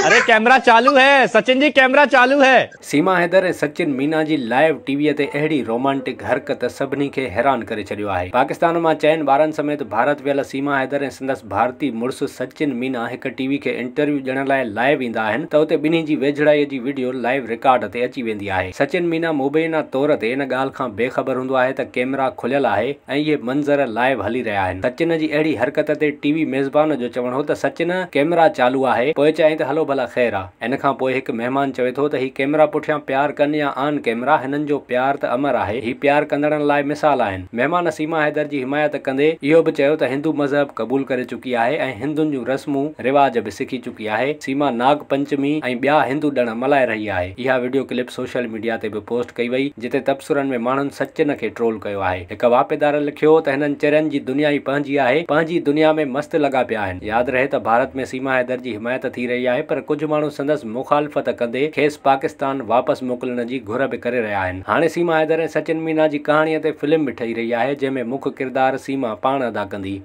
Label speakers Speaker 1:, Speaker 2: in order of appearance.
Speaker 1: अरे कैमरा चालू है सचिन जी, कैमरा चालू है।
Speaker 2: सीमा हैदर ۽ سچن مينا جي لائيو ٽي وي تي اهڙي رومانٽڪ حرڪت سڀني کي حيران ڪري ڇڏيو آهي. پاڪستان مان چئن ٻارن سميت ڀارت ويل سيما حيدر ۽ سندس ڀارتي مڙس سچن مينا هڪ ٽي وي کي انٽرويو ڏيڻ لاء لائيو ايندا آهن ته اتي ٻنهي جي ويجهڙائي جي وڊيو لائيو رڪارڊ تي اچي ويندي آهي. سچن مينا مبينا طور تي ان ڳالهه کان بي خبر هوندو آهي ته ڪيمرا کليل آهي ۽ اهي منظر لائيو هلي رهيا آهن. سچن جي اهڙي حرڪت تي ٽي وي ميزبان جو چوڻ هو ته سچن ڪيمرا چالو آهي، پوء چيائين ته هلو ڀلا خير آ. ان کان پوء هڪ مهمان چوي ٿو ته هي ڪيمرا پٺيان پيار ڪن يا آن ڪيمرا هنن جو پيار ته امر آهي، هي پيار ڪندڙن لاء مثال آهن. مهمان سيما حيدر جي حمايت ڪندي اهو به چيو ته هندو مذهب قبول ڪري چڪي آهي ۽ هندن جون رسمون رواج به سکي چڪي آهي، سيما ناگ پنچمي ۽ ٻيا هندو ڏڻ ملهائي رهي آهي. اها وڊيو ڪلپ سوشل ميڊيا تي به پوسٽ ڪئي وئي جتي تبصرن ۾ ماڻهن سچن کي ٽرول ڪيو آهي. هڪ واهپيدار لکيو ته هنن چرين جي دنيا ئي پنهنجي آهي، پنهنجي دنيا ۾ مست لڳا پيا آهن. ياد رهي ته ڀارت ۾ سيما حيدر جي حمايت ٿي رهي آهي پر ڪجهه ماڻهو سندس مخالفت ڪندي کيس پاڪستان واپس موڪلڻ جي گهر به ڪري رهيا آهن. هاڻي سيما حيدر ۽ سچن مينا جي ڪهاڻي تي فلم به ٺهي رهي آهي جنهن ۾ مک ڪردار سيما پاڻ ادا ڪندي.